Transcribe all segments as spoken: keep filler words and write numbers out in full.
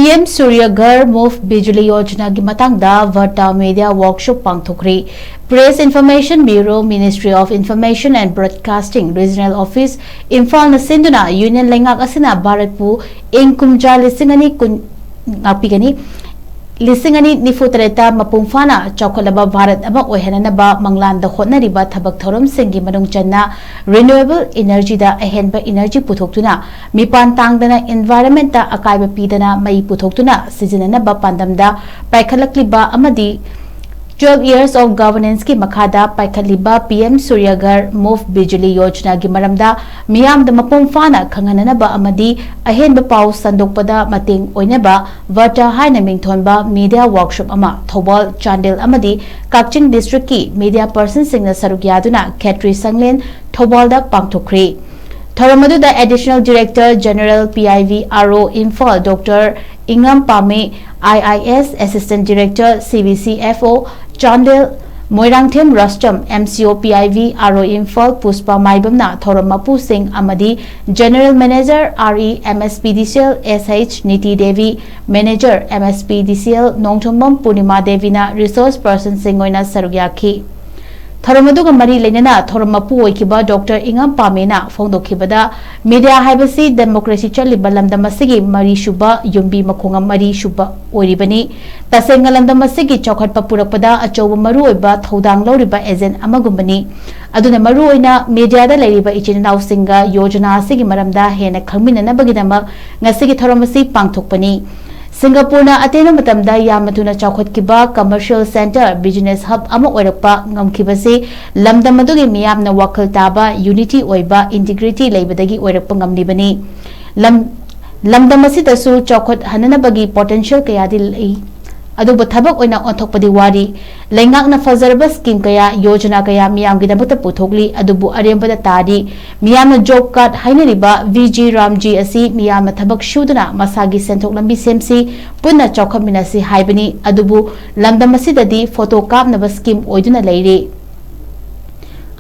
P M ꯁꯨꯔꯌꯒꯔ ꯃꯨꯐ ꯕꯤꯖꯂꯤ ꯌꯣꯖꯅꯥꯒꯤ ꯃꯇꯥꯡꯗ ꯚꯥꯔꯇꯥ ꯃꯦꯗꯤꯌꯥ ꯋꯥꯔꯛꯁꯣꯞ ꯄꯥꯡꯊꯣꯛꯈ꯭ꯔꯤ꯫ Press Information Bureau, Ministry of Information and Broadcasting, Regional Office, ꯏꯝꯐꯥꯜꯅ ꯁꯤꯟꯗꯨꯅ ꯌꯨꯅꯤꯌꯟ ꯂꯩꯉꯥꯛ ꯑꯁꯤꯅ ꯚꯥꯔꯠꯄꯨ ꯏꯪ ꯀꯨꯝꯖꯥ ꯂꯤꯁꯤꯡ ꯑꯅꯤ ꯀꯨꯟ ꯉꯥꯛꯄꯤꯒꯅꯤ, ꯂꯤꯁꯤꯡ ꯑꯅꯤ ꯅꯤꯐꯨ ꯇꯔꯦꯠꯇ ꯃꯄꯨꯡ ꯐꯥꯅ ꯆꯥꯎꯈꯠꯂꯕ ꯚꯥꯔꯠ ꯑꯃ ꯑꯣꯏꯍꯟꯅꯅꯕ ꯃꯪꯂꯥꯟꯗ ꯍꯣꯠꯅꯔꯤꯕ ꯊꯕꯛ ꯊꯧꯔꯝꯁꯤꯡꯒꯤ ꯃꯅꯨꯡ ꯆꯟꯅ renewable energyꯗ ꯑꯍꯦꯟꯕ energy ꯄꯨꯊꯣꯛꯇꯨꯅ ꯃꯤꯄꯥꯟ ꯇꯥꯡꯗꯅ environmentꯇ ꯑꯀꯥꯏꯕ ꯄꯤꯗꯅ ꯃꯩ ꯄꯨꯊꯣꯛꯇꯨꯅ ꯁꯤꯖꯤꯟꯅꯅꯕ ꯄꯥꯟꯗꯝꯗ ꯄꯥꯏꯈꯠꯂꯛꯂꯤꯕ ꯑꯃꯗꯤ twelve years of governanceꯀꯤ ꯃꯈꯥꯗ ꯄꯥꯏꯈꯠꯂꯤꯕ ꯄꯤ ꯑꯦꯝ ꯁꯨꯔꯌꯒꯔ ꯃꯨꯐ ꯕꯤꯖꯂꯤ ꯌꯣꯖꯅꯥꯒꯤ ꯃꯔꯝꯗ ꯃꯤꯌꯥꯝꯗ ꯃꯄꯨꯡ ꯐꯥꯅ ꯈꯪꯍꯟꯅꯅꯕ ꯑꯃꯗꯤ ꯑꯍꯦꯟꯕ ꯄꯥꯎ ꯁꯟꯗꯣꯛꯄꯗ ꯃꯇꯦꯡ ꯑꯣꯏꯅꯕ ꯚꯥꯔꯇꯥ ꯍꯥꯏꯅ ꯃꯤꯡꯊꯣꯟꯕ ꯃꯦꯗꯤꯌꯥ ꯋꯥꯔꯛꯁꯣꯞ ꯑꯃ ꯊꯧꯕꯥꯜ, ꯆꯥꯟꯗꯦꯜ ꯑꯃꯗꯤ ꯀꯛꯆꯤꯡ ꯗꯤꯁꯇ꯭ꯔꯤꯛꯀꯤ ꯃꯦꯗꯤꯌꯥ ꯄꯔꯁꯟꯁꯤꯡꯅ ꯁꯔꯨꯛ ꯌꯥꯗꯨꯅ ꯈꯦꯇ꯭ꯔꯤ ꯁꯪꯂꯦꯟ, ꯊꯧꯕꯥꯜꯗ ꯄꯥꯡꯊꯣꯛꯈ꯭ꯔꯤ꯫ ꯊꯧꯔꯝ ꯑꯗꯨꯗ Additional Director General P I V R O Imphal doctor ꯏꯉꯝ ꯄꯥꯝꯃꯤ, I I S Assistant Director C V C F O Chandel, Moirangthem ꯔꯥꯁꯇꯝ, M C O P I V R O Imphal ꯄꯨꯁꯄꯥ ꯃꯥꯏꯕꯝꯅ ꯊꯧꯔꯝ ꯃꯄꯨꯁꯤꯡ ꯑꯃꯗꯤ General Manager R E M S P D C L S H ꯅꯤꯇꯤ Devi, Manager M S P D C L Nongthombam ꯄꯨꯔꯅꯤꯃꯥ ꯗꯦꯕꯤꯅ resource personꯁꯤꯡ ꯑꯣꯏꯅ ꯁꯔꯨꯛ ꯌꯥꯈꯤ꯫ ꯊꯧꯔꯝ ꯑꯗꯨꯒ ꯃꯔꯤ ꯂꯩꯅꯅ ꯊꯧꯔꯝ ꯃꯄꯨ ꯑꯣꯏꯈꯤꯕ ꯗꯣꯛꯇꯔ ꯏꯉꯝ ꯄꯥꯝꯃꯤꯅ ꯐꯣꯡꯗꯣꯛꯈꯤꯕꯗ, ꯃꯦꯗꯤꯌꯥ ꯍꯥꯏꯕꯁꯤ ꯗꯦꯃꯣꯀ꯭ꯔꯦꯁꯤ ꯆꯠꯂꯤꯕ ꯂꯝꯗꯝ ꯑꯁꯤꯒꯤ ꯃꯔꯤꯁꯨꯕ ꯌꯨꯝꯕꯤ ꯃꯈꯣꯡ ꯃꯔꯤꯁꯨꯕ ꯑꯣꯏꯔꯤꯕꯅꯤ꯫ ꯇꯁꯦꯡꯅ ꯂꯝꯗꯝ ꯑꯁꯤꯒꯤ ꯆꯥꯎꯈꯠꯄ ꯄꯨꯔꯛꯄꯗ ꯑꯆꯧꯕ ꯃꯔꯨꯑꯣꯏꯕ ꯊꯧꯗꯥꯡ ꯂꯧꯔꯤꯕ agent ꯑꯃꯒꯨꯝꯕꯅꯤ꯫ ꯑꯗꯨꯅ ꯃꯔꯨꯑꯣꯏꯅ ꯃꯦꯗꯤꯌꯥꯗ ꯂꯩꯔꯤꯕ ꯏꯆꯤꯟ ꯏꯅꯥꯎꯁꯤꯡꯒ ꯌꯣꯖꯅꯥ ꯑꯁꯤꯒꯤ ꯃꯔꯝꯗ ꯍꯦꯟꯅ ꯈꯪꯃꯤꯟꯅꯅꯕꯒꯤꯗꯃꯛ ꯉꯁꯤꯒꯤ ꯊꯧꯔꯝ ꯑꯁꯤ ꯄꯥꯡꯊꯣꯛꯄꯅꯤ꯫ ꯁꯤꯡꯒꯥꯄꯨꯔꯅ ꯑꯇꯦꯟꯕ ꯃꯇꯝꯗ ꯌꯥꯝꯅ ꯊꯨꯅ ꯆꯥꯎꯈꯠꯈꯤꯕ commercial centre, business hub ꯑꯃ ꯑꯣꯏꯔꯛꯄ ꯉꯝꯈꯤꯕꯁꯤ ꯂꯝꯗꯝ ꯑꯗꯨꯒꯤ ꯃꯤꯌꯥꯝꯅ ꯋꯥꯈꯜ ꯇꯥꯕ, unity ꯑꯣꯏꯕ, integrity ꯂꯩꯕꯗꯒꯤ ꯑꯣꯏꯔꯛꯄ ꯉꯝꯂꯤꯕꯅꯤ꯫ ꯂꯝ-, ꯂꯝꯗꯝ ꯑꯁꯤꯗꯁꯨ ꯆꯥꯎꯈꯠꯍꯟꯅꯅꯕꯒꯤ potential ꯀꯌꯥꯗꯤ ꯂꯩ, ꯑꯗꯨꯕꯨ ꯊꯕꯛ ꯑꯣꯏꯅ ꯑꯣꯟꯊꯣꯛꯄꯗꯤ ꯋꯥꯔꯤ꯫ ꯂꯩꯉꯥꯛꯅ ꯐꯖꯔꯕ scheme ꯀꯌꯥ, ꯌꯣꯖꯅꯥ ꯀꯌꯥ ꯃꯤꯌꯥꯝꯒꯤꯗꯃꯛꯇ ꯄꯨꯊꯣꯛꯂꯤ, ꯑꯗꯨꯕꯨ ꯑꯔꯦꯝꯕꯗ ꯇꯥꯔꯤ꯫ ꯃꯤꯌꯥꯝꯅ job card ꯍꯥꯏꯅꯔꯤꯕ V G Ramji ꯑꯁꯤ ꯃꯤꯌꯥꯝꯅ ꯊꯕꯛ ꯁꯨꯗꯨꯅ ꯃꯁꯥꯒꯤ ꯁꯦꯟꯊꯣꯛ ꯂꯝꯕꯤ ꯁꯦꯝꯁꯤ, ꯄꯨꯟꯅ ꯆꯥꯎꯈꯠꯃꯤꯟꯅꯁꯤ ꯍꯥꯏꯕꯅꯤ, ꯑꯗꯨꯕꯨ ꯂꯝꯗꯝ ꯑꯁꯤꯗꯗꯤ photo ꯀꯥꯞꯅꯕ scheme ꯑꯣꯏꯗꯨꯅ ꯂꯩꯔꯤ꯫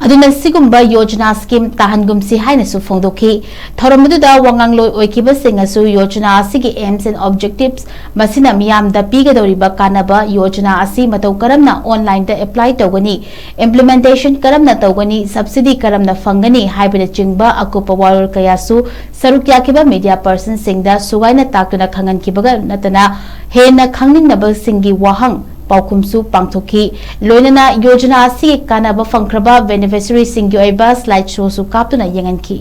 ꯑꯗꯨꯅ ꯁꯤꯒꯨꯝꯕ ꯌꯣꯖꯅꯥ ꯁ꯭ꯀꯤꯝ ꯇꯥꯍꯟꯒꯨꯝꯁꯤ ꯍꯥꯏꯅꯁꯨ ꯐꯣꯡꯗꯣꯛꯈꯤ꯫ ꯊꯧꯔꯝ ꯑꯗꯨꯗ ꯋꯥꯉꯥꯡꯂꯣꯏ ꯑꯣꯏꯈꯤꯕꯁꯤꯡꯅꯁꯨ ꯌꯣꯖꯅꯥ ꯑꯁꯤꯒꯤ aims and objectives, ꯃꯁꯤꯅ ꯃꯤꯌꯥꯝꯗ ꯄꯤꯒꯗꯧꯔꯤꯕ ꯀꯥꯟꯅꯕ, ꯌꯣꯖꯅꯥ ꯑꯁꯤ ꯃꯇꯧ ꯀꯔꯝꯅ online ꯗ apply ꯇꯧꯒꯅꯤ, implementation ꯀꯔꯝꯅ ꯇꯧꯒꯅꯤ, subsidy ꯀꯔꯝꯅ ꯐꯪꯒꯅꯤ ꯍꯥꯏꯕꯅꯆꯤꯡꯕ ꯑꯀꯨꯞꯄ ꯋꯥꯔꯣꯜ ꯀꯌꯥꯁꯨ ꯁꯔꯨꯛ ꯌꯥꯈꯤꯕ media person ꯁꯤꯡꯗ ꯁꯨꯒꯥꯏꯅ ꯇꯥꯛꯇꯨꯅ ꯈꯪꯍꯟꯈꯤꯕꯒ ꯅꯠꯇꯅ ꯍꯦꯟꯅ ꯈꯪꯅꯤꯡꯅꯕꯁꯤꯡꯒꯤ ꯋꯥꯍꯪ ꯄꯥꯎꯈꯨꯝꯁꯨ ꯄꯥꯡꯊꯣꯛꯈꯤ꯫ ꯂꯣꯏꯅꯅ ꯌꯣꯖꯅꯥ ꯑꯁꯤꯒꯤ ꯀꯥꯟꯅꯕ ꯐꯪꯈ꯭ꯔꯕ beneficiary ꯁꯤꯡꯒꯤ ꯑꯣꯏꯕ slide show ꯁꯨ ꯀꯥꯞꯇꯨꯅ ꯌꯦꯡꯍꯟꯈꯤ꯫